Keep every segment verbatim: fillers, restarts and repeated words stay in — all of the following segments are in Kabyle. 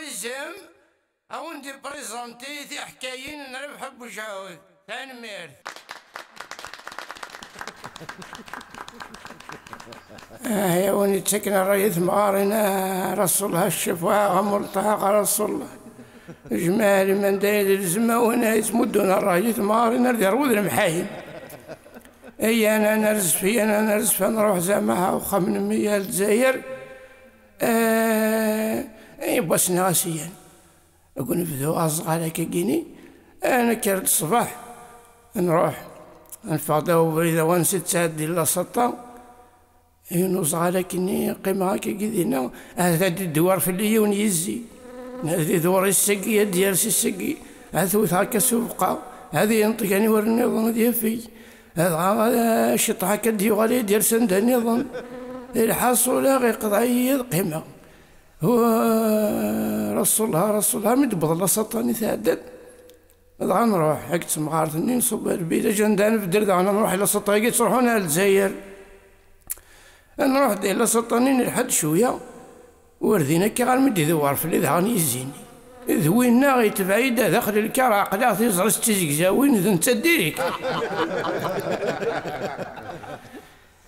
Izem, a wen-d-iprezenti tiḥkayin n Rabeḥ Bujɛud. Tanemmirt. Ah, ya win yettaken ṛṛay i temɣarin, ah, Rasulullah, ccfaɛ, ɣamul ṭaɛa, Rasulullah. Jmaɛ liman d ayen ilzem, a win ay yettmuddun ṛṛay i temɣarin, ar d iṛwu d lemḥayen. Ay, ana nerzef, ay, ana nerzef, ad nṛuḥ zeɛma ɣer uxxam n mmi ar Lezzayer. Eh, yiwwas-nneɣ asiyan. Ad nebdu aẓɣal akkagini, ad nekker-d ṣṣbeḥ, nruḥ, neffeɣ-d ɣer ubrid, awansi tettɛeddi Lasaṭa, yiwen uẓɣal akkenni, qqimeɣ akkagi dinna, ahat ad d-idewwer fell-i yiwen yizzi, ad idewwer issagi, ad d-yers issagi, ad t-wteɣ akka s ubeqqa, ad yenṭeg aniwer nniḍen ad yafeg, dɣa, eh, ciṭṭaḥ akka ad d-yuɣal ad d-yers anda nniḍen. Lḥaṣul, ad iqḍeɛ-iyi ad qqimeɣ. Wa-, Rasulullah, Rasulullah, mi d-wweḍ Lasaṭa-nni tɛedda-d, dɣa nruḥ, akked temɣart-nni nṣubb ar Lbilaj, anda nbeddel daɣen nruḥ i Lasaṭa-agi ttruḥun ar Lezzayer. Nruḥ-d i Lasaṭa-nni, nelḥa-d cwiya, ur din akka armi d-idewwer fell-i daɣen yizzi-nni. D winna itbeɛ-iyi-d daxel lkar, ɛeqleɣ tiẓri s tizegzawin, d netta direct.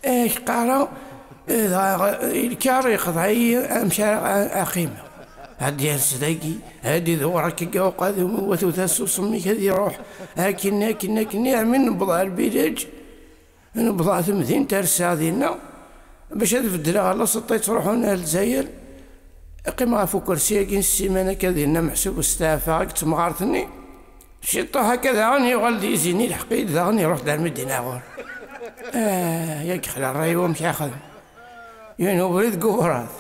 Ak-qqareɣ, eh, dɣa, eh, lkar iqḍeɛ-iyi amek ara a-, aqimeɣ. Ad d-yers dagi, ad d-idewwer akka deg uqadum, wat utas usemmi-k ad iruḥ. Akken, akken, akken, armi newweḍ ɣer Lbilaj, newweḍ ɣer temdint ar ssaɛa dinna, bac ad beddleɣ ɣer Lasaṭa yettruḥun ar Lezzayer. Qqimeɣ ɣef ukersi-agi n ssiman akka dinna, meḥsub steɛfaɣ akked temɣart-nni. Ciṭṭaḥ akka daɣen yuɣal-d yizzi-nni, ilḥeq-iyi-d daɣen, iruḥ-d armi d-inaɣur. Ah, yak xla ṛṛay-iw amek ara xedmeɣ. Yiwen ubrid deg ubṛad.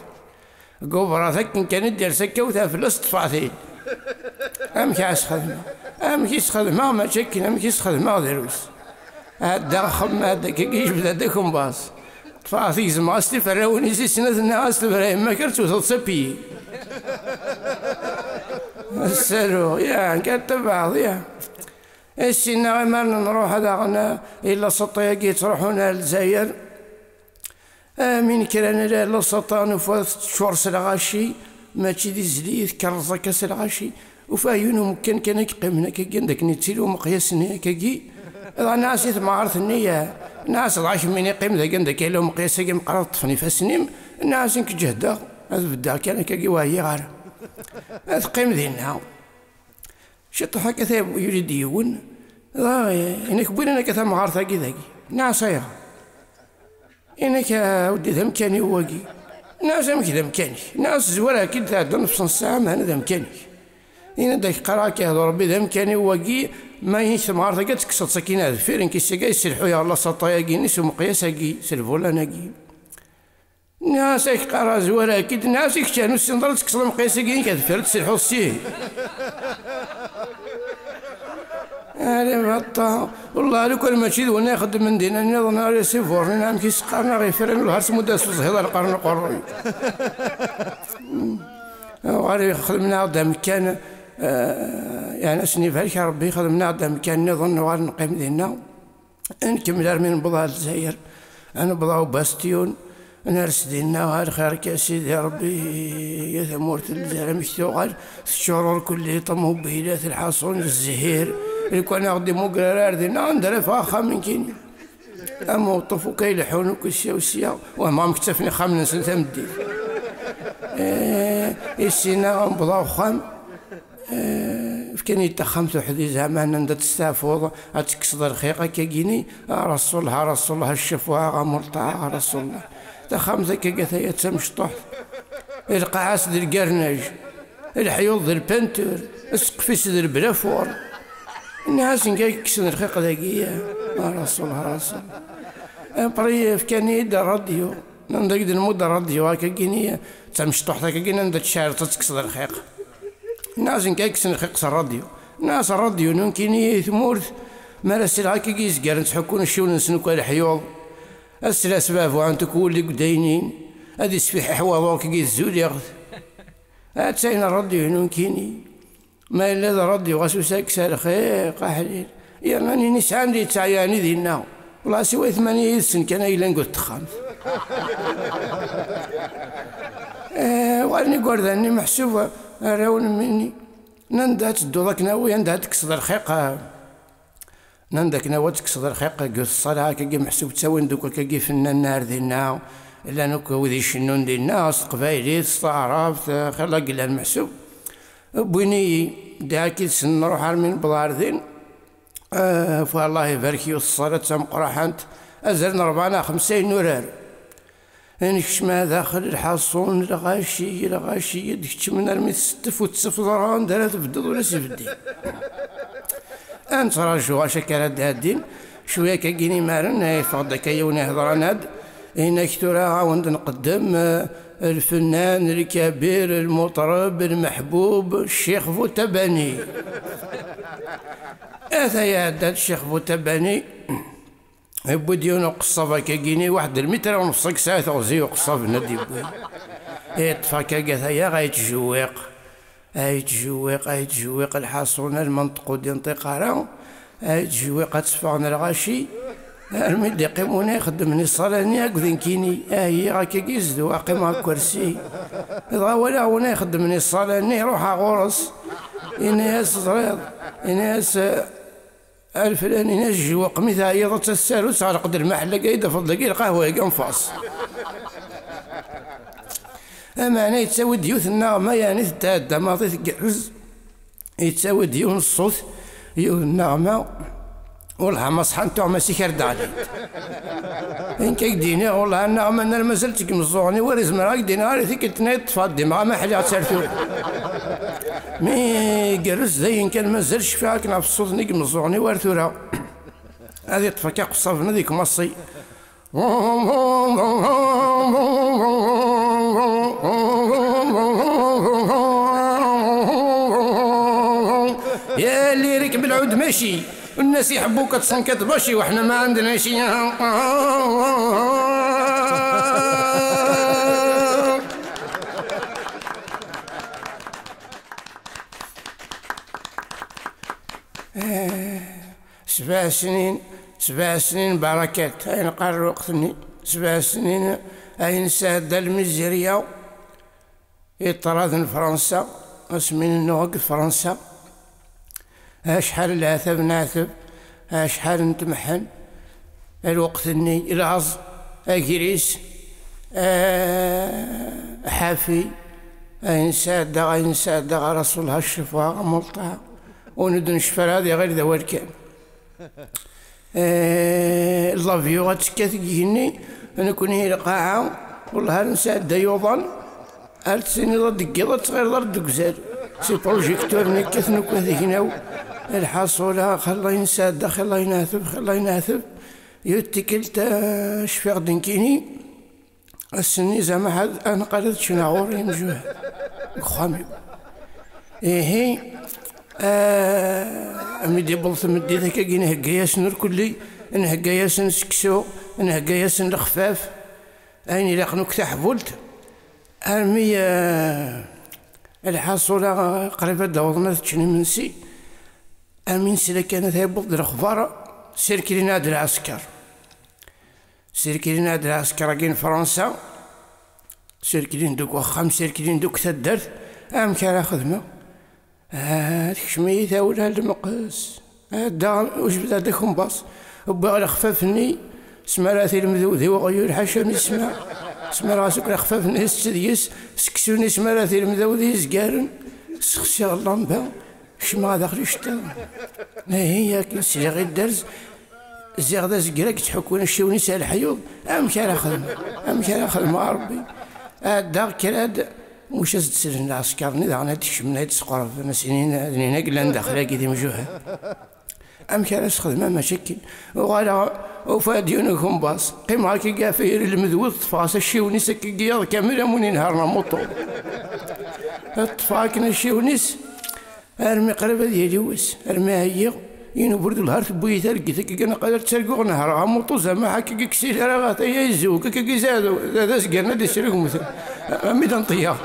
Deg ubṛad akken kan i d-yers akka wteɣ fell-as, ṭṭfeɣ-t-id. Amek ara s-xedmeɣ? Amek i s-xedmeɣ? Mačči akken, amek i s-xedmeɣ drus. Ɛeddaɣ axemmad, akkagi yejbed-d akembaṣ. Ṭṭfeɣ-t, gezmeɣ-as tiferrawin-is i snat, nniɣ-as tebra yemma-k ar tewteḍ s apyi. Asaru, ya, nekk ad tabaɛeḍ, ya. Issin-a imar nruḥ daɣen i Lasaṭa-agi yettruḥun ar Lezzayer. Amin kra nella Lasaṭa nufa teččur s lɣaci, mačči d izli, tkerreẓ akka s lɣaci. Ufiɣ yiwen umekkan kan i yeqqimen akkagi, anda akken yettili umeqyas-nni akkagi. Dɣa nniɣ-as i temɣart-nni, nniɣ-as dɣa kemmini qqim dagi, anda akka yella umeqyas-agi meqqar ad ṭṭfen ifassen-im. Nniɣ-as nekk ǧehdeɣ, ad beddeɣ kan akkagi, ur ɛyiɣ ara. Ad teqqim dinna. Ciṭuḥ akka yuli-d yiwen, dɣa, inek wwilen akka tamɣart-agi dagi. Nniɣ-as ayɣer? Inek a weddi d amkan-iw wagi. Nniɣ-as amek d amkan-ik? Nniɣ-as zwar-agi d-tɛedda nefṣ n ssaɛa, meɛna d amkan-ik. Ini-d ak qqareɣ akka yehdu Rebbi d amkan-iw wagi, ma inek temɣart-agi ad tekkseḍ-tt akkin ar deffir, nekk issagi yesselḥuyeɣ Lasaṭa-agi-nni s umeqyas-agi, s lbulan-agi. Nniɣ-as ak qqareɣ zwar-agi, nniɣ-as i kečč, anu ssineḍ ara tekkseḍ ameqyas-agi-inek ar deffir ad tselḥuḍ s ihi. Ara baṭṭa, wellah lukan mačči d winna ixeddmen dinna nniḍen ara isiburnen amek i s-qqaren aɣ ifran wellah ar tmudda s uẓhiḍ ar lqern uqerruy. Uɣal xedmen-aɣ-d amekkan, eh, yeɛni ad sen-ibarek Rebbi, xedmen-aɣ-d amekkan nniḍen nuɣal neqqim dinna. Nkemmel armi newweḍ ɣer Lezzayer, newweḍ ɣer Ubastiyun, ners dinna, a lxir-k a Sidi Rebbi, a tamurt n Lezzayer amek tuɣal, teččur urkelli, ṭumubilat, lḥaṣun, zzhir, lukan aɣ d-imugger ara ar dinna, anda ara afeɣ axxam nekkini? Am uṭṭuf akk ay leḥḥun akk sya u sya, wehmeɣ amek ttafen ixxamen-nsen tameddit. Eh, issin-a newweḍ ɣer uxxam, Eh, fkan-iyi-d taxxamt uḥdi, zeɛma anda testeɛfuḍ, ad tekkseḍ lxiq akkagini, a Rasulullah, a Rasulullah, ccafwa, a Mulṭaɛ, a Rasulullah. Taxxamt akkagi ataya d tamecṭuḥt. Lqaɛa-s d lgarnaj, leḥyuḍ d lpantur, ssqef-is d lblafur. Nniɣ-asen kan kksen lxiq dagi, a Rasulullah, a Rasulullah. Après, fkan-iyi-d ṛṛadyu. Nnan-d ad ak-d-nmudd ṛṛadyu akkagini, d tamecṭuḥt akkagini anda tcehleḍ ad tekkseḍ lxiq. Nniɣ-asen kan kksen lxiq s ṛṛadyu. Nniɣ-as ṛṛadyu nunkini i tmurt, mi ara sliɣ akkagi izgaren ttḥukkun iciwen-nsen akk a leḥyuḍ. Ad sliɣ sbeɛbuɛen akk wulli deg udaynin, ad isfiḥiḥ waḍu akkagi tzuliɣ-t. Attayen ṛṛadyu nunkini. Ma yella d ṛṛadyu ɣas usa kkes lxiq, aḥlil. Yerna nini sɛan di ttɛeyani dinna. Wala siwa i tmanya yid-sen kan ay yellan deg texxamt. Eh, uɣalen igerdan-nni meḥsub arraw n mmi-nni. Nnan-d ad tedduḍ akken a wi, anda ad tekkseḍ lxiq? Nnan-d akken a wi ad tekkseḍ lxiq deg yiwet ṣṣala akkagi, meḥsub ttawin-d akk akkagi ifennanen ar dinna, llan akk wid icennun dinna s teqbaylit, s taɛrabt, xilla i yellan meḥsub. Wwin-iyi, ddiɣ akkid-sen, nruḥ armi newweḍ ar din. Ah, fu Allah ibarek, yiwet ṣṣala d tameqqraḥant, azal n rebɛa neɣ xemsa inurar. Nekcem ar daxel, lḥaṣun, lɣaci, lɣaci, d-keččmen armi tsettef, ur tessafeḍ ara anda ara tbeddeḍ ula s ibeddi. Ad nettraǧu acu akka ara d-ɛeddin, cwiya akka gin imaren, yeffeɣ-d akka yiwen ihedran-ad, inak tura a wen-d-nqeddem, eh, lfennan, lkabir, lmuṭreb, lmeḥbub, Ccix Butabani. Ata iɛedda-d Ccix Butabani, yewwi-d yiwen uqeṣṣab akkagini, waḥed lmitra u nefṣ i yesɛa teɣzi uqeṣṣab-nni ad d-yewwi. Yeṭṭef akkagi ata yaɣ a yettjewwiq, a yettjewwiq, a yettjewwiq, lḥaṣun alma nṭeq ur d-inṭiq ara, a yettjewwiq ad teffɣen lɣaci, armi d-iqqim win ixeddmen iṣṣala-nni akked nekkini, ɛyiɣ akkagi zedwa qqimeɣ akersi. Dɣa walaɣ win ixeddmen iṣṣala-nni, ruḥeɣ ɣur-s, ini-as: "Teẓriḍ?" Ini-as: "A leflani, a jejwaq, mi teɛyiḍ ad taseḍ, ur tesɛelqeḍ lmaḥella-agi i d-tafeḍ dagi lqahwa-agi n faṣ." Ameɛna yettawi-d yiwet nneɣma, yeɛni tetɛedda maḍi tgerrez, yettawi-d yiwen ṣṣut, yiwet nneɣma, wellah ma ṣḥan tuɣmas-ik ar d-ɛlint. Nekk ak-d-iniɣ, wellah nneɣma-nni ar mazal deg imeẓẓuɣen-iw, ur izemreɣ ad ak-d-iniɣ ara i tikkelt-nni i ṭṭfeɣ, ddimeɣ amaḥli ad tertur. Mi igerrez dayen kan, mazal cfiɣ akken ɣef ṣṣut-nni deg imeẓẓuɣen-iw ar tura. Ad iṭṭef akka aqeṣṣab-nni ad ikmaṣi. يا اللي ركب العود ماشي، والناس يحبوك تصنكت باشي، واحنا ما عندنا شي. Sebɛa snin, sebɛa snin barakat, ayen qqar lweqt-nni, sebɛa snin ayen sɛedda lmizirya, i ṭṭrad n Fransa, asmi nennuɣ deg Fransa, acḥal n leɛtab neɛteb, acḥal n tmeḥḥen, lweqt-nni, laẓ, agris, eh, ḥafi, ayen sɛeddaɣ, ayen sɛeddaɣ, a Rasul, ha ccefwa, a Mulṭa, ur d-necfi ara, ad iɣil d awal kan. Eh, l'avion ad tekkat deg igenni, nekkni i lqaɛa, wellah ar nesɛedda yuḍan, ar tiniḍ ad d-teggiḍ, ad tɣileḍ ar d-tegzal. Si projecteur nekkat nekk ad gnaw. Lḥaṣula, xilla i nesɛedda, xilla i neɛteb, xilla i neɛteb. Yiwet tikkelt, eh, cfiɣ-d nekkini, ass-nni zama ad, ad neqqal ad ččen ɣur-i imjuhad deg uxxam-iw. Ihi, eh, mi d-iwweḍ tmeddit akkagi, nhegga-yasen urkelli, nhegga-yasen seksu, nhegga-yasen lexfaf, ayen ilaqen akk taḥbult, armi, eh, lḥaṣula qrib ad d-awḍen ad ččen imensi, armi nesla kan ad yewweḍ-d lexbar, sirkilin-aɣ-d lɛesker. Sirkilin-aɣ-d lɛesker-agi n Fransa, sirkilin deg uxxam, sirkilin deg taddart, amek ara xedmeɣ? Ah, tekcem-iyi tawla n lmeqs. Adda, ujbed-aɣ-d akumbaṣ. Wwiɣ lexfaf-nni, smaraɣ-t i lemdewd-iw uɣyul, ḥaca mi smaɣ. Smaraɣ-as akk lexfaf-nni, sett deg-s, seksu-nni smaraɣ-t i lemdewd yezgaren, ssexsiɣ llamba, kecmeɣ daxel iceṭṭiḍen. Ihi, akken sliɣ i dderz, ziɣ d azger i yettḥukkun acciwen-is ar leḥyuḍ. Amek ara xedmeɣ? Amek ara xedmeɣ a Rebbi? Ɛeddaɣ kra-d, muc ad d-sellen lɛesker-nni, daɣen ad d-kecmen, ad d-sqerben, ad s-inin, ad inin ak llan daxel-agi d imjuhad. Amek ara s-xedmeɣ mačči akken? Uɣaleɣ, ufiɣ-d yiwen ukumbaṣ. Qqimeɣ akkagi ɣef yiri lemdewd, ṭṭfeɣ-as acciwen-is akkagi yaḍ kamel am win inehren amuṭu. Ṭṭfeɣ akken acciwen-is, armi qrib ad yali wass, armi ɛyiɣ, yiwen ubrid wellah ar tewwi-yi targit, akkagi naqal ar ttarguɣ nehreɣ amuṭu, zama ḥakkagi ksir ara ɣat aya izewg, akkagi zad, d azgaren ad isregmuten, ami d-nṭeyyaɣ.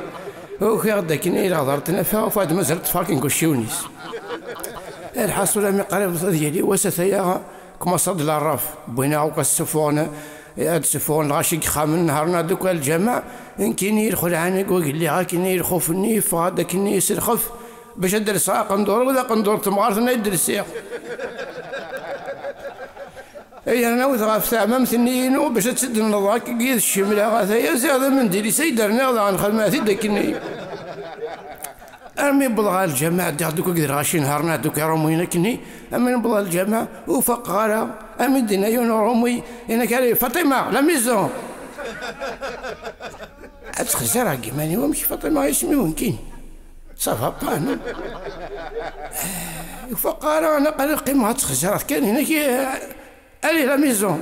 Ukiɣ-d akken i leɣder tnafa, ufiɣ-d mazal ṭṭfeɣ akken deg ucciwen-is. Lḥaṣul, armi qrib ad yali wass, ata-yaɣ kmaṣ-d larraf, wwin-aɣ akk ad ssufuɣen, Ad d-ssufuɣen lɣaci deg yexxamen, nehṛen-aɣ-d akk ar lǧameɛ. Nekkini, lxelɛa-nni deg wagel lliɣ akkenni, lxuf-nni yeffeɣ-d akkenni s lxef, bac ad d-lseɣ aqendur-iw, d aqendur n temɣart-nni ay d-lsiɣ. Ay rnawet ɣef teɛmamt-nni-inu bac ad tt-id-nneḍ akkagi d ccemla, ataya ziɣ d amendilis ay d-rniɣ, daɣen xedmeɣ-t-id akkenni. Armi wwḍeɣ ɣer lǧameɛ, ddiɣ-d akk akked lɣaci, nehṛen-aɣ-d akk iṛumyen akkenni. Armi newweḍ ɣer lǧameɛ, ur faqeɣ ara. Armi d-yenna yiwen uṛumi, yenna-k: "Allez, Faṭima, la maison!" Ad ttxezzireɣ deg yiman-iw, amek Faṭima isem-iw nekkini? Ça va pas, non? Ur faqeɣ ara, naqal qqimeɣ ad ttxezzireɣ kan, yenna-k: "Allez, la maison!"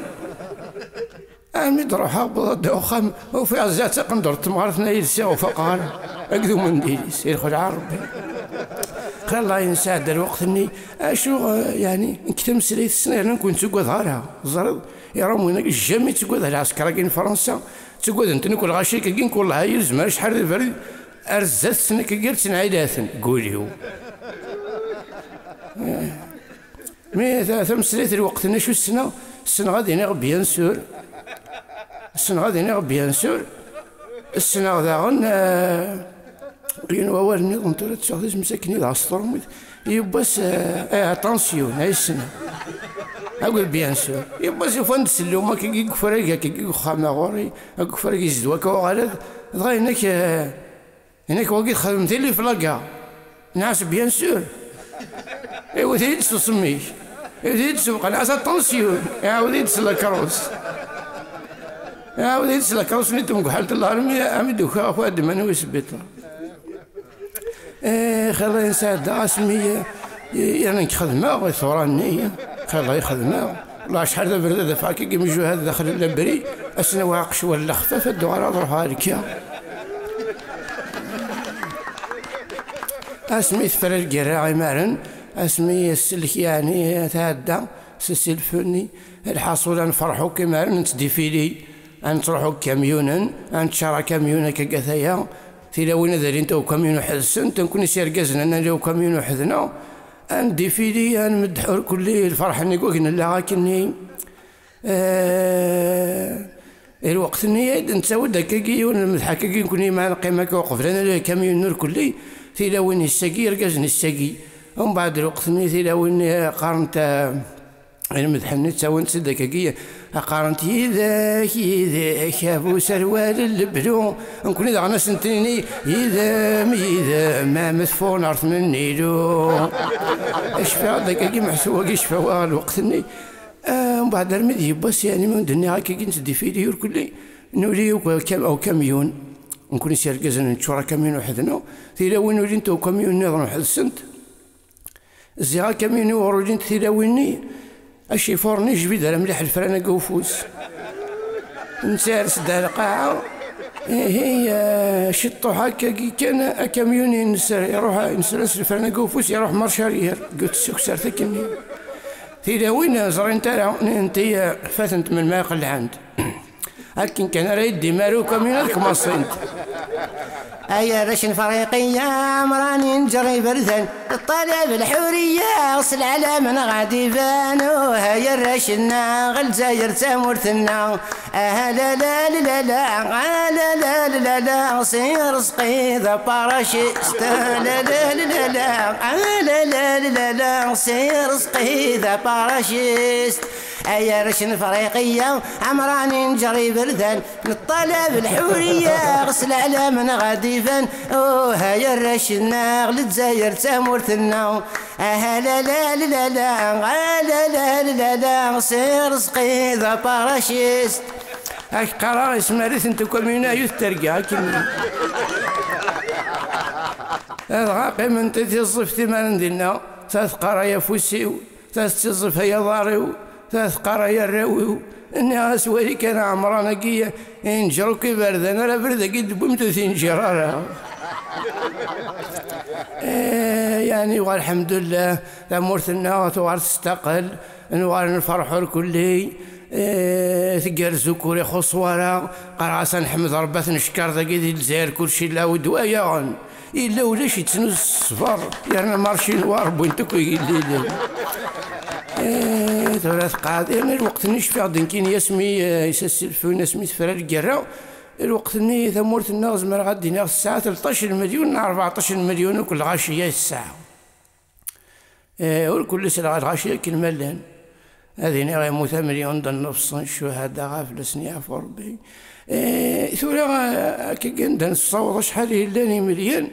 Armi d-ruḥeɣ, wwḍeɣ-d uxxam, ufiɣ ziɣ d taqendurt n temɣart-nni ay lsiɣ, ur faqeɣ ara. Akked umendilis, i lxelɛa n Ṛebbi. Xir Allah, nesɛedda lweqt-nni. Acu, eh, yeɛni, nekk tameslayt ssneɣ, yerna ur ken-ttagadeɣ ara. Teẓriḍ, iṛumyen-agi jamais ttagadeɣ lɛesker-agi n Fransa. Ttagaden-ten akk lɣaci-agi, nekk wellah yelzem ara acḥal d abrid ar zdat-sen akkagi, ar ttnɛidaten deg wul-iw. Mi ta-, tameslayt n lweqt-nni, acu ssneɣ? Ssneɣ ad iniɣ bien sûr. Ssneɣ ad iniɣ bien sûr. Ssneɣ daɣen, eh, yiwen wawal nniḍen, tura ttuɣ tisem-is akken i d asṭurmit. Yiwwas, eh, eh, attention, ay ssneɣ. Akked bien sûr. Yiwwas ufan-d ssellum akkagi deg ufrag, akkagi deg uxxam ɣur-i, akkagi deg ufrag yezdew akka uɣalad. Dɣa yenna-k, eh, Yenna-k wagi txedmeḍ-t-id di Flaga. Nniɣ-as bien sûr. Iwet-iyi-d s usemmi-k. Iwet-iyi-d s ubeqqa. Nniɣ-as attention. Iɛawed-iyi-d s lakrus. Iɛawed-iyi-d s lakrus-nni n temguḥalt n larmi, armi d-ukiɣ akk ad d-iman wi sbiṭar. Eh, xilla nesɛedda asmi, eh, yerna nekk xedmeɣ i tura-nni, xilla i xedmeɣ. Wallah, acḥal d abrid ad afeɣ akka imjuhad daxel n labri, ass-n awiɣ aqecwal lexfaf, ad d-uɣaleɣ ad ruḥeɣ ar lkiɣ. Asmi tefra lgirra imaren, asmi sellek yeɛni tɛedda s asilef-nni, lḥaṣul ad nferḥ akk imaren, nettdifili, ad nettruḥ akk kamyunen, ad nettcar akamyun akka gataya, tilawin ad alint ukamyun uḥed-sent, nekkni s yergazen ad nali ukamyun uḥed-neɣ, ad ndifili, ad nmeddeḥ urkelli lferḥ-nni deg wag nella akkenni. Eh, i lweqt-nni ay d-nettawi-d akkagi yiwen n lmedḥ akkagi nekkni ma neqqim akka uqbel ad nali akamyun n urkelli, tilawin issagi, irgazen issagi. Umbeɛd lweqt-nni tilawin, eh, qqarent, eh, i lmedḥ-nni ttawint-tt-id akkagi, qqarent: "Yid-k, yid-k, a bu serwal n leblu." Nekkni daɣen ad sent-nini: "Yid-m, yid-m, a m tfunert n nnilu." Cfiɣ-d akkagi meḥsub-agi cfawa lweqt-nni. Ah, mbeɛd armi d yiwwas, yeɛni, mi wen-d-nniɣ akkagi nettdifili urkelli, nuli akk akam-, ukamyun. Nekkni s yergazen neččur akamyun uḥed-neɣ, tilawin ulint ukamyun nniḍen uḥed-sent. Ziɣ akamyun-iw ur ulint tilawin-nni, acifuṛ-nni yejbid ara mliḥ lefran-agi ufus. Ntters-d ar lqaɛa, ihi, eh, ciṭṭuḥ akkagi kan, akamyun-ines iruḥ, inesres lefran-agi ufus, iruḥ marcarier, deg tsuksert akkenni. Tilawin ẓrint ara, nenti, eh, fatent melmi ay qellɛent. Akken kan ara yeddim ar ukamyun ad kmaṣint. Ay arrac n Friqiya, ɛemṛani nǧer iberdan, ṭṭalab lḥuriya, s lɛalam neɣ ɛad iban, uh, ay arrac-nneɣ, Lezzayer d tamurt-nneɣ. Ah, la, la, la, la, la, ah, la, la, la, la, la, si Rezqi d aparacist. La, la, la, la, la, ah, la, la, la, la, la, si Rezqi d aparacist. Ay arrac n Friqiya, ɛemṛani nǧer iberdan, neṭṭalab lḥuriya, s lɛalam neɣ ɛad iban, uh, ay arrac-nneɣ, Lezzayer d tamurt-nneɣ. Ah, la, la, la, la, la, ah, la, la, la, la, la, si Rezqi d aparacist. Ak qqareɣ isem-, ar-itent ukamyun-a yut terga, akken. Dɣa qqiment i tiẓẓift imaren dinna, ta teqqar ay afus-iw, ta tettiẓẓif ay aḍar-iw, ta teqqar ay arraw-iw. Nniɣ-as wali kan a ɛemṛan-agi, inǧer akk iberdan, ar abrid-agi d-tewwimt ur t-inǧir ara. Eh, yeɛni, wa lḥemdullah, tamurt-nneɣ tuɣal testaqel, nuɣal nferḥ urkelli, eh, tgerrez ukkur ixuṣṣ wara, qqareɣ-as ad neḥmed Ṛebbi, ad t-neckeṛ dagi di Lezzayer kulci yella wedwayaɣen. Yella ulac yettnuz ṣṣber, yerna marci n war wwin-t akk igellilen. Eh, tura teqɛed, yerna lweqt-nni cfiɣ-d nekkini asmi, eh, isasilfun, asmi tefra lgerra, lweqt-nni tamurt-nneɣ, zemreɣ ad d-iniɣ tesɛa tleṭṭac n milyun neɣ rbeɛṭac n milyun, ur k lɣaci ay tesɛa. Eh, ur kulli selɣa lɣaci akken ma llan. Ad iniɣ yemmut amelyun d nnefṣ n ccuhada, ɣef lesni ɣef Rebbi. Eh, tura, eh, akka anda nessaweḍ acḥal i yellan imelyan,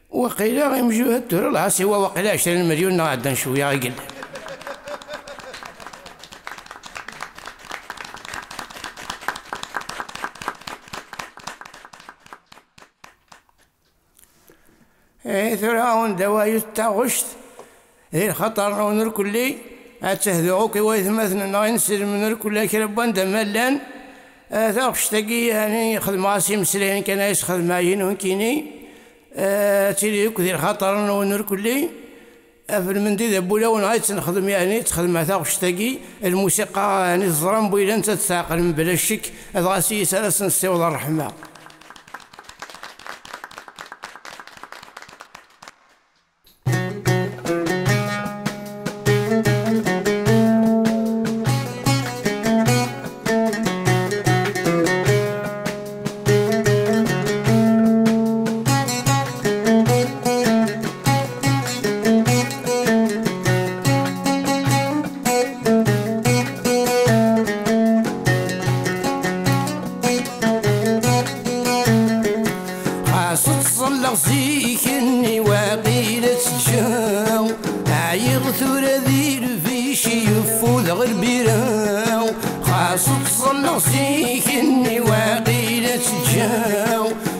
waqila imjuhad tura lɛasiwa, waqila ɛecrin milyun neɣ ɛeddan cwiya i yellan. Eh, tura awen-d awayut taɣect, di lxaṭer-nwen irkelli, ad tehduɣ akk i waytmaten-nneɣ inselmen irkelli kra n wanda ma llan. Eh, taɣect-agi, yani, xedmeɣ-as imeslayen kan ay s-xedmeɣ yiwen nekkini. Eh, ad tili akk di lxaṭer-nwen irkelli. Ɣef lmendi d abulawen ay tt-nexdem, yani, ttxedmeɣ taɣect-agi, lmusiqa, yani, teẓram bu yella nettat teɛqel mebla ccek, dɣa s yis ara s-nessiweḍ ṛṛeḥma. Xas ttẓallaɣ zik-nni waqil ad teǧǧa, ɛyiɣ tura di lbic yeffudeɣ lbira. Xas ttẓallaɣ zik-nni waqil ad teǧǧa,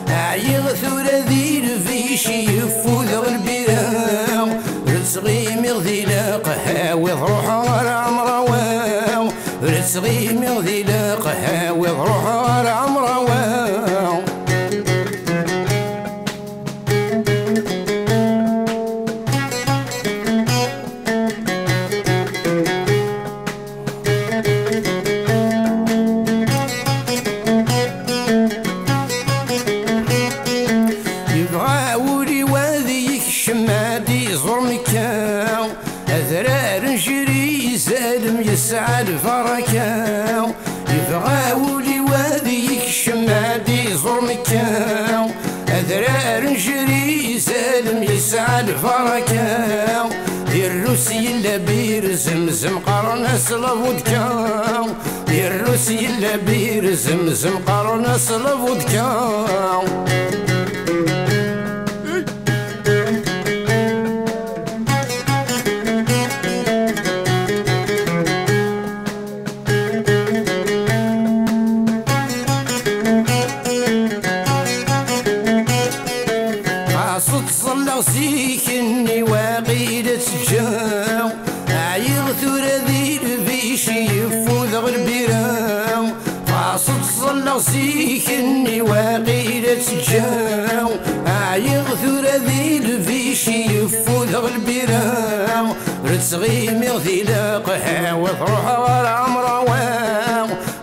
ɛyiɣ tura di lbic yeffudeɣ lbira. Ur ttɣimiɣ di lqehwi, ur ruḥeɣ ara ɛemrawa. Ur ttɣimiɣ di lqehwi, ur ruḥeɣ ara ɛemrawa. Yebɣa wul-iw ad yekcem, ad iẓur Mekka. Adrar n Jerizalem yesɛa lbaraka. Yebɣa wul-iw ad yekcem, ad iẓur Mekka. Adrar n Jerizalem yesɛa lbaraka. Di Rrus yella Bir Zemzem, qqaren-as lavodka. Di Rrus yella Bir Zemzem, qqaren-as lavodka. Xas ttẓallaɣ zik-nni waqil ad teǧǧa, ɛyiɣ tura di lbic yeffudeɣ lbira. Xas ttẓallaɣ zik-nni waqil ad teǧǧa, ɛyiɣ tura di lbic yeffudeɣ lbira. Ur ttɣimiɣ di lqehwi, ur ruḥeɣ ara ɛemrawa.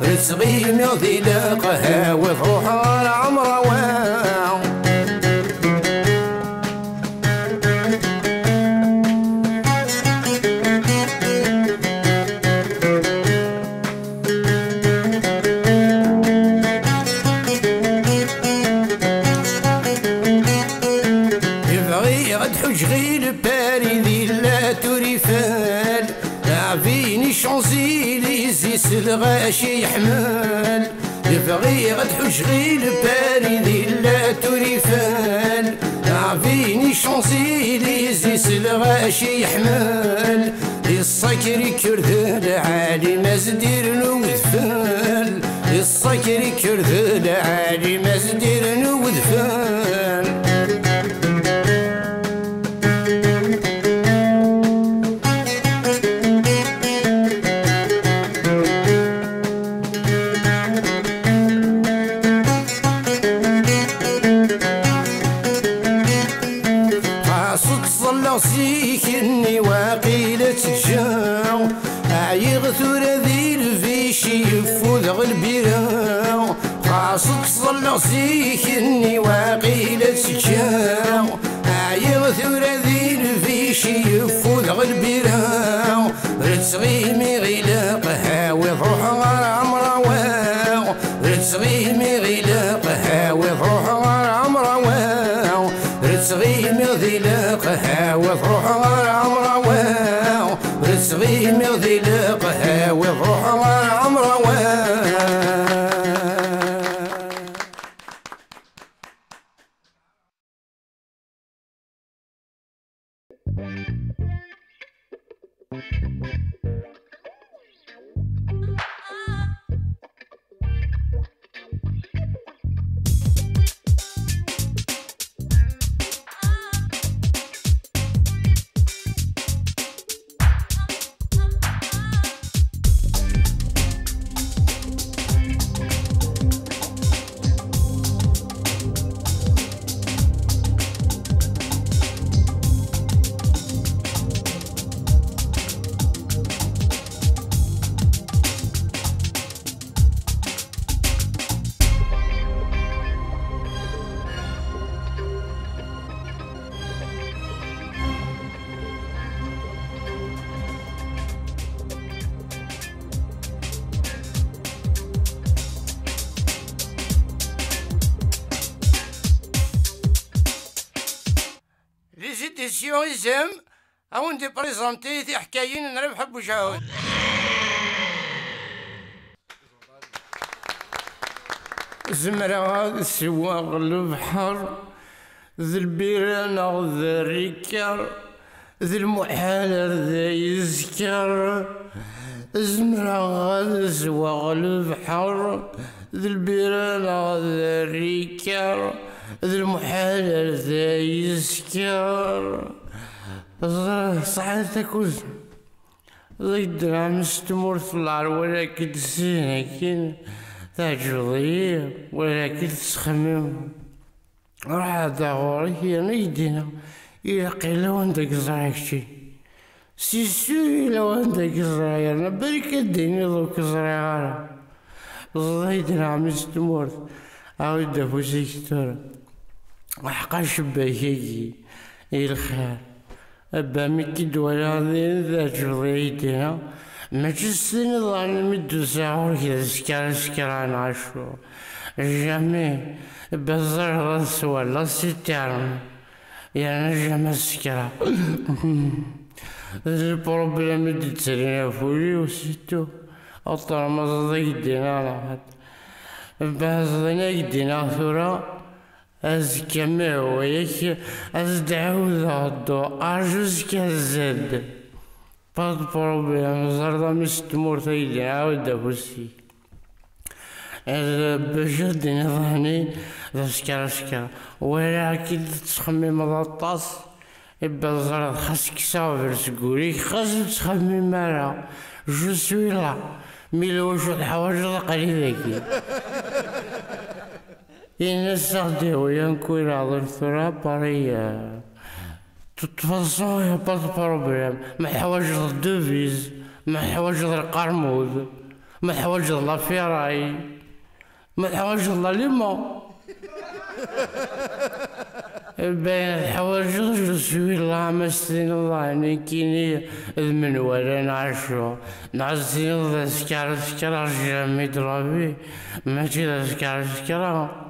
Ur ttɣimiɣ di lqehwi, ur ruḥeɣ ara ɛemrawa. Bɣiɣ ad ḥuǧeɣ i Lpari di la Tour Eiffel, Ravine Champs-Élysées s lɣaci yeḥmel. Bɣiɣ ad ḥuǧeɣ i Lpari di la Tour Eiffel, Ravine Champs-Élysées s lɣaci yeḥmel. Di Sacré-Cœur d lɛali, mazdiren udfel. Di Sacré-Cœur d lɛali, mazdiren udfel. Xas ttẓallaɣ zik-nni waqil ad teǧǧa, ɛyiɣ tura di lbic yeffudeɣ lbira. Xas ttẓallaɣ zik-nni waqil ad teǧǧa, ɛyiɣ tura di lbic yeffudeɣ lbira. Ur Ttɣimiɣ ilaq hawiḍ ruḥeɣ ɣer Ɛemrawa. Ttɣimiɣ ilaq hawiḍ ruḥeɣ ɣer Ɛemrawa. Ttɣimiɣ d ilaq hawiḍ ruḥeɣ ɣer Ɛemrawa. Ttɣimiɣ d ilaq hawiḍ ruḥeɣ ɣer Ɛemrawa. Les éditions Izem, a wen-d-iprezenti tiḥkayin n Rabeḥ Bujaɛud. Zemreɣ ad sweɣ lebḥer d lbira neɣ d rrikar, d lmuḥal ar d ay-yezker. Zemreɣ ad sweɣ lebḥer d lbira neɣ d rrikar, d lmuḥal ar d ay-yezker. Ẓriɣ sɛiɣ takuzint. Ḍegger-am s tmurt n lɛar, wala-k-id syin akkin, teɛǧbeḍ-iyi, wala-k-id tettxemmimeḍ. Ruḥeɣ-d ɣur-k, yerna i k-d-iniɣ, ilaq yella wanda i k-ẓriɣ kečči. Si sûr yella wanda i k-ẓriɣ, yerna balak ad d-tiniḍ ur k-ẓriɣ ara. Ḍegger-am s tmurt, awi-d afus-ik tura. Ḥqa cebbak-agi i lxir. Abba mi k-id-walaɣ din teɛǧbeḍ yid-i, mačči s tin iḍan mi d-usiɣ ɣur-k d askar askar neɣ acu. Jamais. Abba teẓriḍ ad s-walaɣ si term. Yerna jamais sekra. D lproblème i d-yettilin ɣef wul-iw, c'est tout. Aṭer ma ẓeḍ i k-d-iniɣ neɣ xaṭer. Abba ẓeḍ i k-d-iniɣ tura. Azekka ma ihwa-yak, ad s-d-ɛawdeɣ ddu, arju azekka ad zad. Pas de problème, ẓer d amis n tmurt ay d-iɛawed afus-ik. Bac ad d-tiniḍ ahni d askar askar. Walaɣ-k-id tettxemmimeḍ aṭas. Ibba ẓer xas kkseɣ abrid seg wul-ik, xas ur ttxemmim ara. Je suis là. Mi lwacu teḥwaǧeḍ aql-i dagi. Yenna-s aɣ-d-yawi ankwi leɛḍil tura, pareil, euh, de toute façon, y a pas de problème. Ma teḥwaǧeḍ devise, ma teḥwaǧeḍ lqermud, ma teḥwaǧeḍ la ferraille, ma teḥwaǧeḍ l'aliment. Eh ben, teḥwaǧeḍ, je suis là, ma s-tiniḍ, ah, nekkini d menwala neɣ acu, neɣ s-tiniḍ d askar, askar, jamais de la vie, mačči d askar, askar.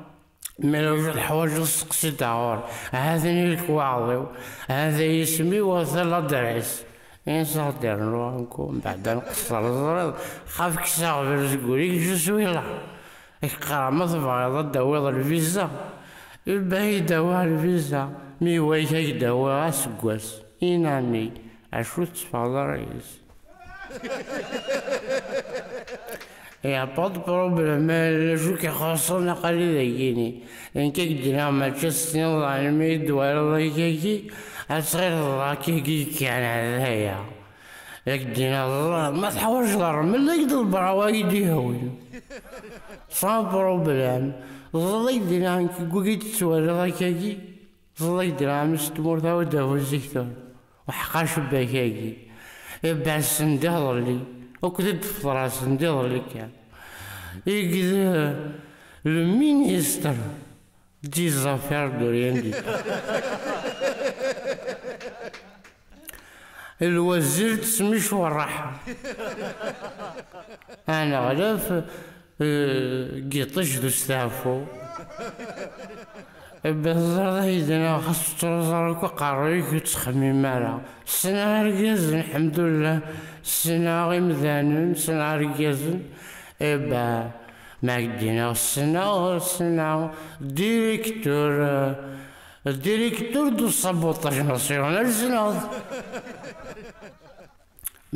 Mi lwacu teḥwaǧeḍ, steqsi-d ɣur, ha-t-an lekwaɣeḍ-iw, ha-t-a yisem-iw, ha-t-a l'adresse. Insa ɣ-d-rnu anku, mbeɛd ad nqeṣṣer, teẓriḍ, xaf kkseɣ abrid seg wul-ik, je suis là. Ak-qqareɣ ma tebɣiḍ ad d-tawiḍ lviza, iban ad d-awiɣ lviza, mi iway-k ad d-awiɣ aseggas, une année, acu ur tetteffɣeḍ ara yis. Y a pas de problème, d acu k-ixuṣṣen aql-i dagini. Nekk ad k-d-iniɣ mačči s tniḍ almi i d-twalaḍ akkagi, ad tɣileḍ d akkagi kan, d aya. Ad k-d-iniɣ, ma teḥwaǧeḍ rrmel, ad k-d-ḍebbreɣ wa i d-ihawin. Sans problème. Ẓriɣ ad k-d-iniɣ nekk deg wagi d-tettwaliḍ akkagi. Ẓriɣ ad k-d-iniɣ, amis n tmurt, awi-d afus-ik tura. Uḥeqqa cebbak-agi. Ibɛed sendiḍelli. Akked i d-tefḍer sendiḍelli kan. Igd le ministre des affaires de rien du tout. Lwazir d Smic Werraḥ. Aneɣlaf, eh, n yiṭij d usteɛfu. Ibeẓẓer d aydi-nneɣ, xas ur ttruẓ ara akk aqerruy-ik, ur ttxemmim ara. Ssneɣ argazen, lḥemdullah. Ssneɣ imdanen, ssneɣ argazen. Iba, ma ak-d-iniɣ ssneɣ, ssneɣ. Directeur, eh, directeur du sabotage national, ssneɣ.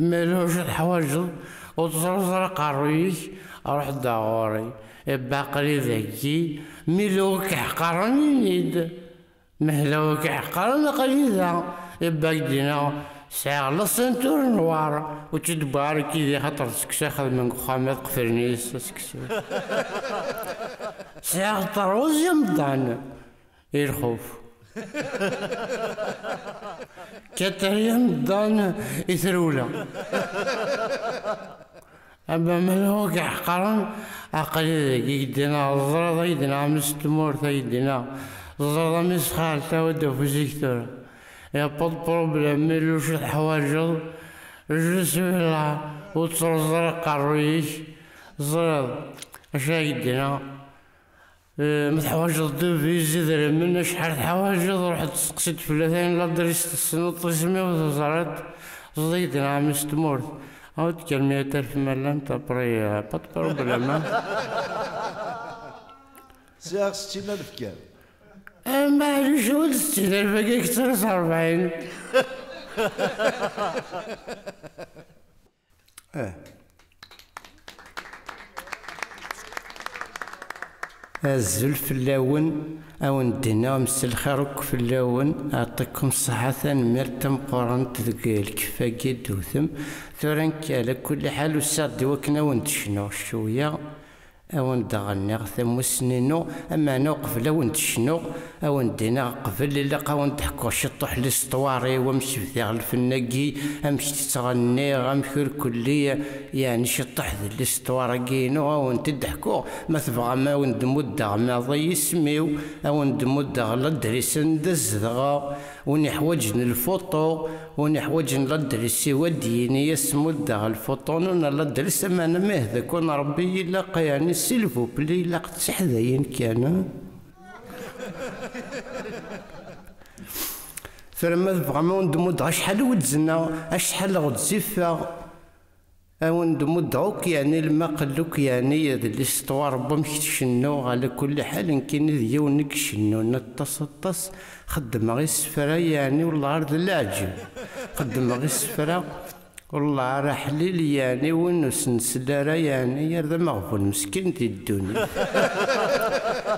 Ma lhuj teḥwaǧeḍ, ur teẓruẓ ara aqerruy-ik, ruḥ-d ɣur-i. Iba aql-i dagi, mi luɣ k-iḥqaren, ini-d. Mehla ur k-iḥqaren, aql-i da. Iba ak-d-iniɣ, sɛiɣ la ceinture noire, ur tt-id-wwiɣ ara yid-i, xaṭer d seksu i xedmen deg uxxam, ad qeflen yis seksu. Sɛiɣ troisième dan i lxuf. Quatrième dan i trewla. Ama ma lhu k-iḥqaren, aql-i dagi, ak-d-iniɣ, teẓriḍ, ay d-iniɣ, mmi-s n tmurt, ay d-iniɣ, teẓriḍ, a mmi-s n xalti, awi-d afus-ik tura. Y a pas de problème, mi luc teḥwaǧeḍ, je suis là, ur ttruẓ ara aqerruy-ik, teẓriḍ acu ay d-iniɣ. Eh, ma teḥwaǧeḍ devis, idrimen, acḥal teḥwaǧeḍ, ruḥ-d steqsi-d fell-as, ayen ladris tessneḍ, isem-iw teẓriḍ, ẓid neɣ mmi-s n tmurt. Awi-d kan meyya alef ma llant, après, euh, pas de problème, hein. Sɛiɣ settin alef kan. Eh, maɛlic, ur d settin alef, akka kteṛ-as rebɛin. Eh. Azul fell-awen, a wen-d-iniɣ mselxir akk fell-awen, yeɛṭikum ṣṣeḥḥa, tanemmirt tameqqrant deg lkif-agi i d-tewtem. Tura nekk, ɛla kulli ḥal, usiɣ-d i wakken a wen-d-cnuɣ cwiya. A wen-d-ɣenniɣ tamussni-inu, ameɛna uqbel a wen-d-cnuɣ, a wen-d-iniɣ qbel, ilaq a wen-d-ḥkuɣ ciṭuḥ l'histoire-iw, amek bdiɣ lfen-agi, amek tt-ttɣenniɣ, amek ur kulli, yeɛni ciṭuḥ d l'histoire-agi-inu, a wen-t-id-ḥkuɣ, ma tebɣam a wen-d-muddeɣ maḍi isem-iw, a wen-d-muddeɣ l'adresse anda zedɣeɣ, win iḥwaǧen lfuṭu, win iḥwaǧen l'adresse-iw ad d-yini, a s-muddeɣ lfuṭu-inu neɣ l'adresse, ameɛna ma ihda-ken Rebbi, ilaq, yeɛni, s'il vous plaît, ilaq d tiḥdayin kan. Tura ma tebɣam a wen-d-muddeɣ acḥal i wen-d-zennaɣ, acḥal ɣezzifeɣ. A wen-d-muddeɣ akk, yeɛni, lmaqel akk, yeɛni, d l'histoire n wamek tcennuɣ, ɛla kulli ḥal, nekkini d yiwen i icennun aṭas, aṭas. Xeddmeɣ isefra, yeɛni, wellah ar d leɛǧeb. Xeddmeɣ isefra, wellah ar aḥlil, yeɛni, win ur s-nsell ara, yeɛni, ar d ameɣbun meskin di ddunit.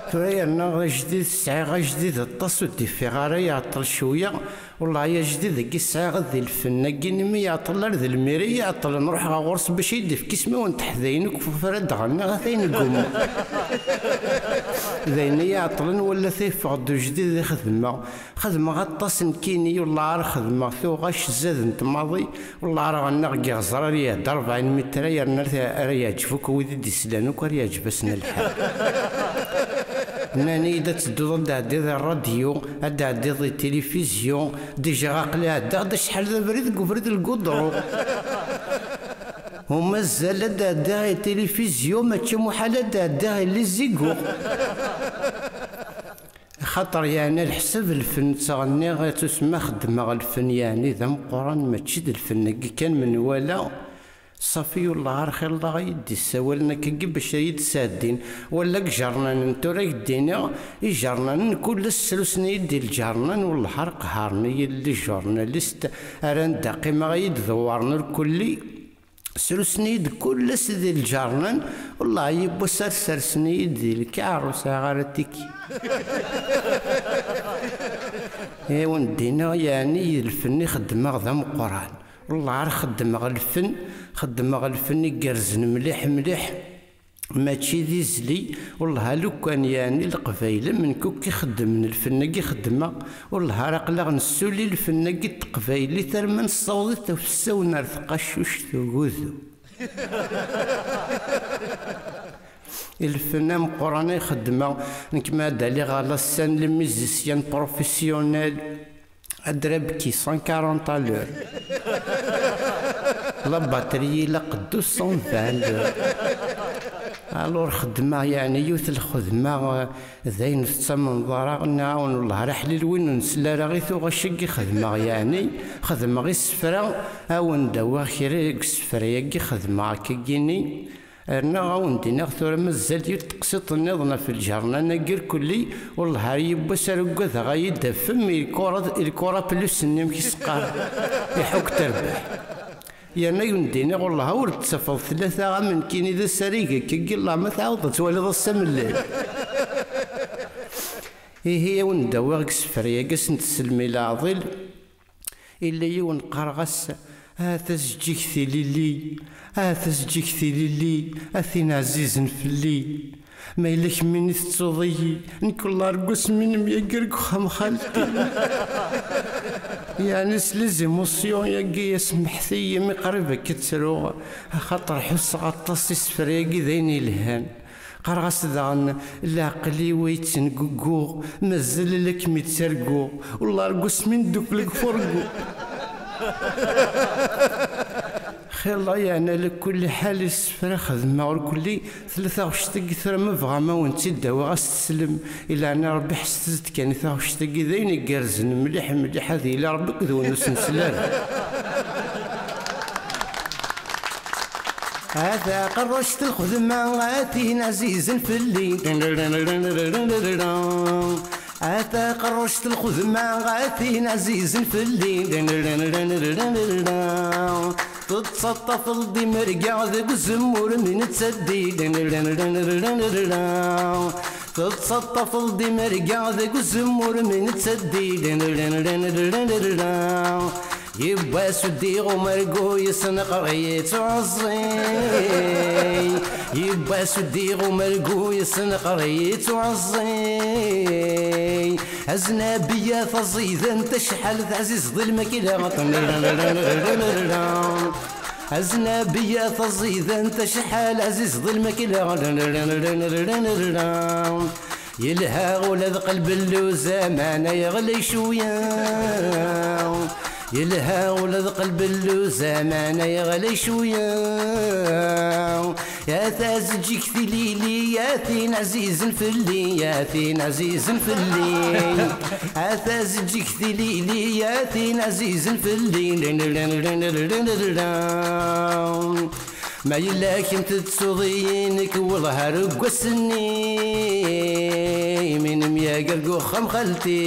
Tura yerna ajdid, sɛiɣ ajdid aṭas, ur d-ifiɣ ara, yeɛṭel cwiya. Wellah ay ajdid-agi sɛiɣ di lfen-agi, imi yeɛṭel ar d lmiri yeɛṭel, nruḥ ɣer ɣur-s bac ay d-ifk isem-iw n teḥdayin akk ɣef ara d-ɣenniɣ, ata yeggumma. D ayen i yeɛṭlen, wala ta yeffeɣ-d ujdid i xedmeɣ. Xedmeɣ aṭas nekkini, wellah ar xedmeɣ tuɣac zadent maḍi, wellah ar ɣenniɣ deg iɣzer ar yehder rebɛin mitra, yerna ar, ar yeɛǧeb akk wid i d-islan akk ar yeɛǧeb-asen lḥal. Nnan-iyi-d ad tedduḍ ad d-tɛeddiḍ i ṛṛadyu, ad d-tɛeddiḍ i tilifizyu, déjà aql-i ɛeddaɣ-d acḥal d abrid deg ubrid n lgudru. U mazal ad d-ɛeddiɣ i tilifizyu, mačči muḥal ad d-ɛeddiɣ i lizigu. Axaṭer yeɛni leḥsab lfen ttɣenniɣ, tusma xeddmeɣ lfen yeɛni d ameqqran, mačči d lfen-agi kan menwala. Ṣafi, wellah ar xir Allah i yi-d-issawalen akkagi bac ad yi-d-sɛeddin. Wala deg ijernanen, tura ad k-d-iniɣ, ijernanen kul ass srusen-iyi-d di lǧernan, wellah ar qehharen-iyi les journalistes, ar anda qqimeɣ ad yi-d-dewwren ur kulli. Srusen-iyi-d kul ass di lǧernan, wellah yiwwas ar sersen-iyi-d di lkaṛ, ur sɛiɣ ara tiki. I wen-d-iniɣ, yeɛni d lfen i xeddmeɣ d ameqqran. Wellah ar xeddmeɣ lfen, xeddmeɣ lfen igerrzen mliḥ, mliḥ. Mačči d izli, wellah a lukan yeɛni Leqbayel am nekk akk ixeddmen lfen-agi xeddmeɣ, wellah ar aql-aɣ nessuli lfen-agi n teqbaylit arma nessaweḍ-it ɣef usawen ar tqacuct ugudu. Lfen ameqqran ay xeddmeɣ, nekk ma ad aliɣ à la scène, les musiciens professionnels. Adreb qui cent quarante à l'heure. La batterie ilaq deux cent vingt à l'heure. Alors xeddmeɣ yeɛni yiwet lxedma, eh, d ayen tettamneḍ ara, nniɣ-awen wellah ara ḥlil win ur nesli ara i tuɣac-agi xedmeɣ yeɛni, xedmeɣ isefra, a wen-d-awiɣ kra deg isefra-agi xedmeɣ akkagini. Rniɣ a wen-d-iniɣ tura mazal yiwet teqsiṭ nniḍen ɣef lǧernan-agi irkelli, wellah ar yiwwas ara ugadeɣ a yi-d-afem, il kora, il kora plus-nni amek i s-qqaren, iḥukk terbeḥ. Yerna a wen-d-iniɣ wellah ur d-tafeḍ tlata am nekkini d asarag akkagi, llah ma tɛawdeḍ ad twaliḍ ass amellal. Ihi a wen-d-awiɣ deg isefra-agi ass n tselmi leɛḍil. Illa yiwen qqareɣ-as: "A tazeǧǧigt ilili, a tazeǧǧigt ilili, a tin ɛzizen fell-i. Ma yella kemmini tettuḍ-iyi, nekk wellah ar wasmi nemyager deg uxxam xalti." Yeɛni s les émotions-agi, a semmḥet-iyi mi qrib akka ttruɣ, axaṭer ḥusseɣ aṭas isefra-agi d ayen yelhan. Qqareɣ-as daɣen: "Leɛqel-iw a yettengugguɣ, mazal la kem-ittarguɣ, wellah ar wasmi neddukel deg furgu." Xilla yeɛni, ala kulli ḥal, isefra xedmeɣ ur kulli, tella taɣect-agi tura ma bɣa ma wen-tt-id-awiɣ a s-teslem, i leɛna Rebbi ḥesset-d kan i taɣect-agi, d ayen igerrzen mliḥ mliḥ, ad yili Rebbi akked wen ur s-nsel ara. A taqerruct lxedma, a tin ɛzizen fell-i. A taqerruct lxedma, a tin ɛzizen fell-i. Tettaṭṭafeḍ-d imerga deg uzemmur mi nettaddi. Tettaṭṭafeḍ-d imerga deg uzemmur mi nettaddi. Yiwwas udiɣ umergu yesneqr-iyi-tt uɛeẓẓi. Yiwwas udiɣ umergu yesneqr-iyi-tt uɛeẓẓi. Aznabi a taẓidant acḥal teɛzizeḍ i lmakla. Aznabi a taẓidant acḥal ɛzizeḍ i lmakla. Yelha ula d qelb n lluzaman ay ɣlay cwiya. Yelha ula d qelb n lluzaman ay ɣlay cwiya. A tazeǧǧigt ilili, a tin ɛzizen fell-i, a tin ɛzizen fell-i. A tazeǧǧigt ilili, a tin ɛzizen fell-i. Ma yella kemm tettuḍ-iyi nekk, wellah ar wass-nni mi nemyager deg uxxam xalti.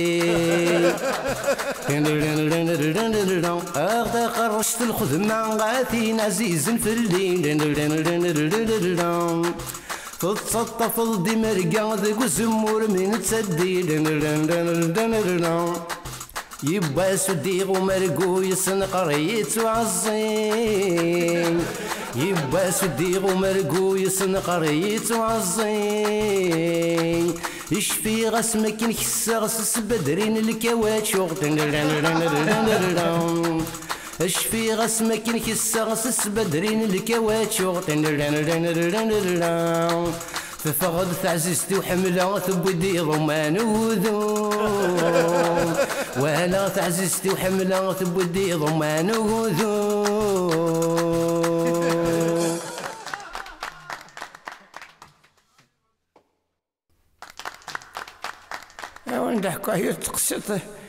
Aɣ taqerrect lxedma, a tin ɛzizen fell-i. Tettaṭṭafeḍ-d imerga deg uzemmur mi nettaddi. Yiwwas udiɣ umergu yesneqr-iyi-tt uɛeẓẓi. Yiwwas udiɣ umergu yesneqr-iyi-tt uɛeẓẓi. Cfiɣ asmi akken kesseɣ s sbadrin lkawačuɣ. Cfiɣ asmi akken kesseɣ s sbadrin lkawačuɣ. Teffeɣ-d teɛzizt-iw ḥemmleɣ, tewwi-d iḍumman ugudu. Wala teɛzizt-iw ḥemmleɣ, tewwi-d iḍumman ugudu. Awen-d-ḥkuɣ yiwet teqsiṭ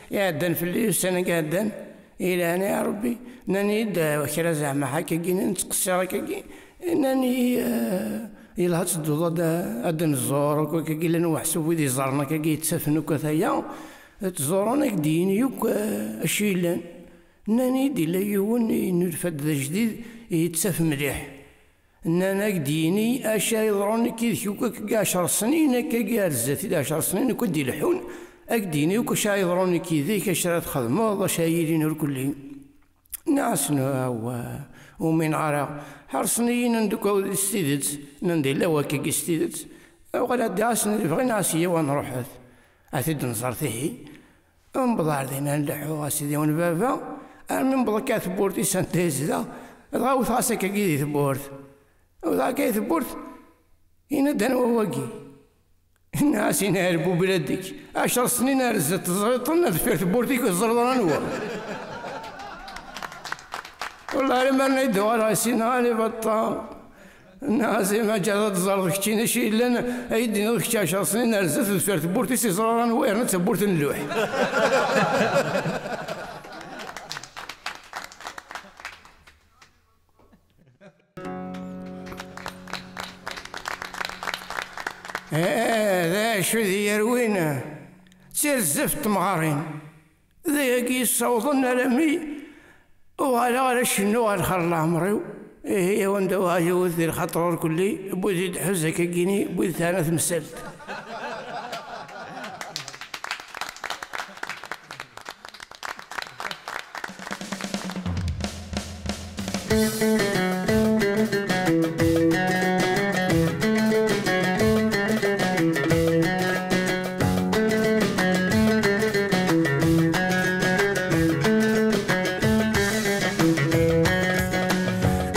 iɛeddan fell-i ussan-agi iɛeddan. Ilhan ya Rebbi, nnan-iyi-d, eh, kra zeɛma ḥakagi, nnan ttqessiṛ akkagi, nnan-iyi, eh, yelha ad tedduḍ ad, ad d-nẓur, akk akkagi llan weḥsub wid iẓerren akkagi yettafen akk at aya, ad ttẓurun ad k-d-yini akk, eh, acu yellan. Nnan-iyi-d yella yiwen yennulfa-d d ajdid yettaf mliḥ. Nnan ad k-d-yini acu ara yeḍrun nekk yid-k akk akkagi ɛecṛ snin, akkagi ar zdat-i d ɛecṛ snin akk ad d-ileḥḥun, ad k-d-yini akk acu ara yeḍrun nekk yid-k, acu ara txedmeḍ, acu ara yilin ur kulli. Nniɣ-asen, awah, ur umineɣ ara. Ḥerṣen-iyi, nnan-d akk s tidet, nnan-d yella wakkagi s tidet. Uɣaleɣ ddiɣ-asen lebɣi, nniɣ-as, yyaw ad nruḥet, ad t-id-nẓer tihi. Newweḍ ar din, ad nleḥḥu a sidi wen baba, armi newweḍ akka ar tewwurt-is anda yezdeɣ, dɣa wteɣ-as akkagi di tewwurt. Wteɣ akka di tewwurt, yenna-d anwa wagi? Inna-as, inna, ar bubladik, ɛecṛ snin ar zdat teẓriḍ-ten, ar deffir tewwurt-ik ur teẓriḍ ara anwa. Wellah, alamma i d-uɣaleɣ i Sina Ali Baṭṭa. Inna-as, ma ǧǧiɣ ad teẓreḍ keččini acu yellan, ay d-tiniḍ kečč ɛecṛ snin ar zdat deffir tewwurt-is yeẓra anwa, yerna d tawwurt n lluḥ. Eh, d acu d yerwin, d tirzeft n temɣarin. D ayagi yessawḍen arami uɣaleɣ ara cennuɣ ɣer lxer n leɛmer-iw. Ihi, wanda uɣal yiwet di lxaṭer ur kulli, wwid-id ḥuz akkagini, wwid tana temsalt.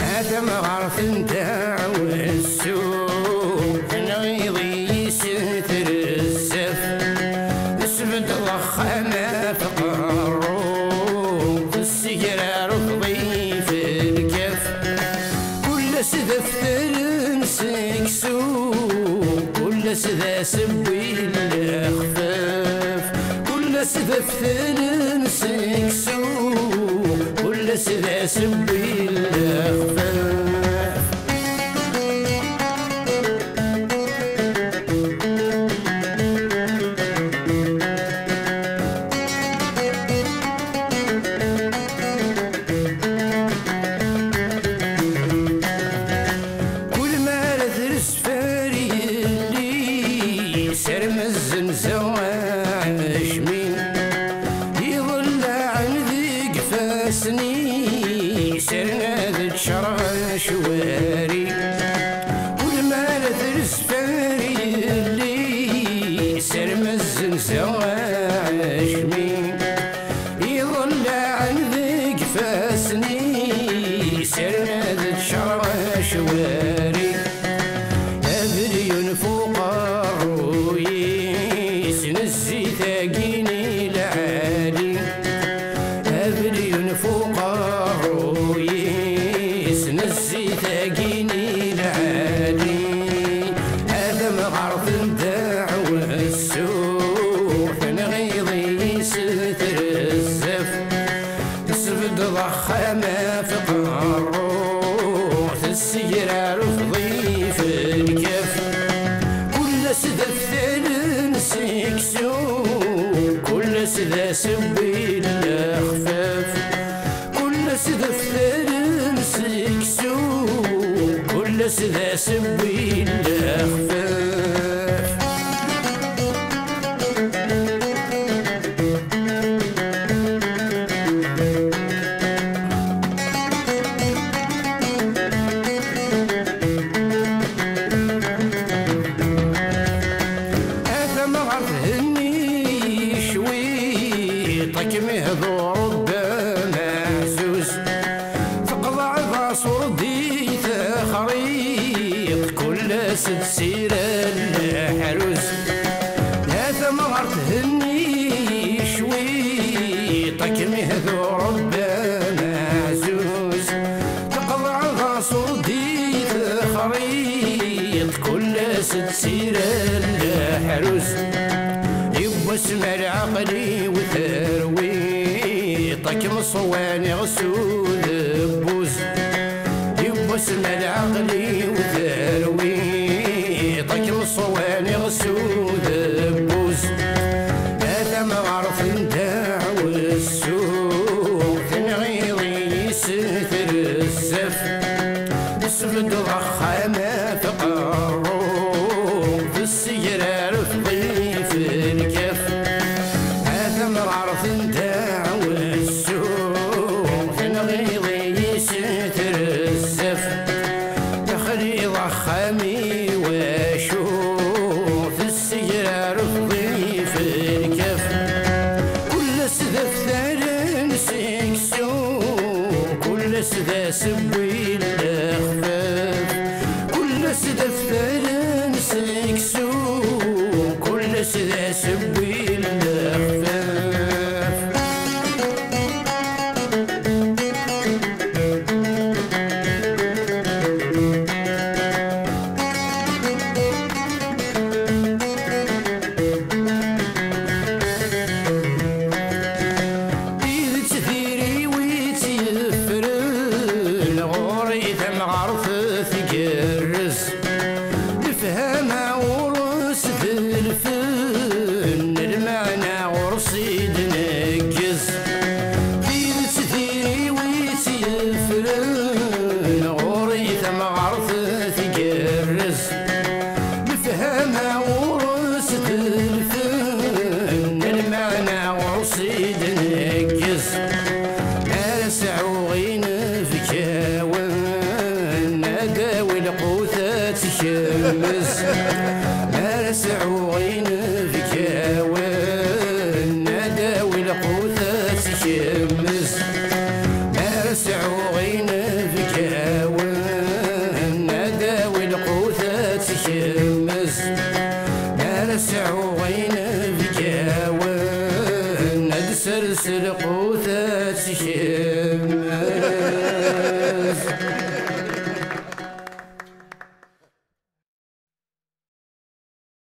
A tamɣart n ddaɛwessu, tenɣiḍ-iyi s trezzaf. Tesbeddeḍ axxam ɣef qerru, tessegrareḍ-iyi f lkaf. Kul ass d aftal n seksu, kul ass d asewwi n lexfaf. Kul ass d aftal n seksu, kul ass d asewwi n lexfaf. Kul mi ara trezf ar yelli, s armezzenzeɣ aɛejmi, iḍellaɛen deg ifassen-is, rna d ččerɣ acwari. Kul mi ara trezf ar yelli, s armezzenzeɣ aɛejmi, iḍellaɛen deg ifassen-is, rna d ččerɣ acwari. Abelyun f uqerruy-is, nezzit-agi n lɛali. Abelyun f uqerruy-is, nezzit-agi n lɛali. A tamɣart n ddaɛwessu, tenɣiḍ-iyi s trezzaf. Tesbeddeḍ axxam ɣef qerru, tessegrareḍ-iyi f lkaf. Kul ass d aftal n seksu, kul ass d asewwi n lexfaf. Kul ass d aftal n seksu, kul ass d asewwi n lexfaf. A tamɣart, henni cwiṭ, ad kem-ihdu Rebbi ameɛzuz. Teqḍeɛḍ aṣurdi texriḍ, kul ass d sira n leḥruz. A tamɣart, henni cwiṭ, ad kem-ihdu Rebbi ameɛzuz. Teqḍeɛḍ aṣurdi texriḍ, kul ass d sira n leḥruz. Yiwwas ma lɛaqel-iw terwiḍ, ad kem-ṣwaniɣ s udebbuz. Yiwwas ma lɛaqel-iw terwiḍ, ad kem-ṣwaniɣ s udebbuz. A tamɣart n ddaɛwessu, tenɣiḍ-iyi s trezzaf. Tesbeddeḍ axxam ɣef qerru, tessegrareḍ-iyi f lkaf. A tamɣart n ddaɛwessu, tenɣiḍ-iyi s trezzaf. Texliḍ axxam i wacu, tessegrareḍ-iyi f lkaf. Kul ass d aftal n seksu, kul ass d asewwi n lexfaf. Kul ass d aftal n seksu,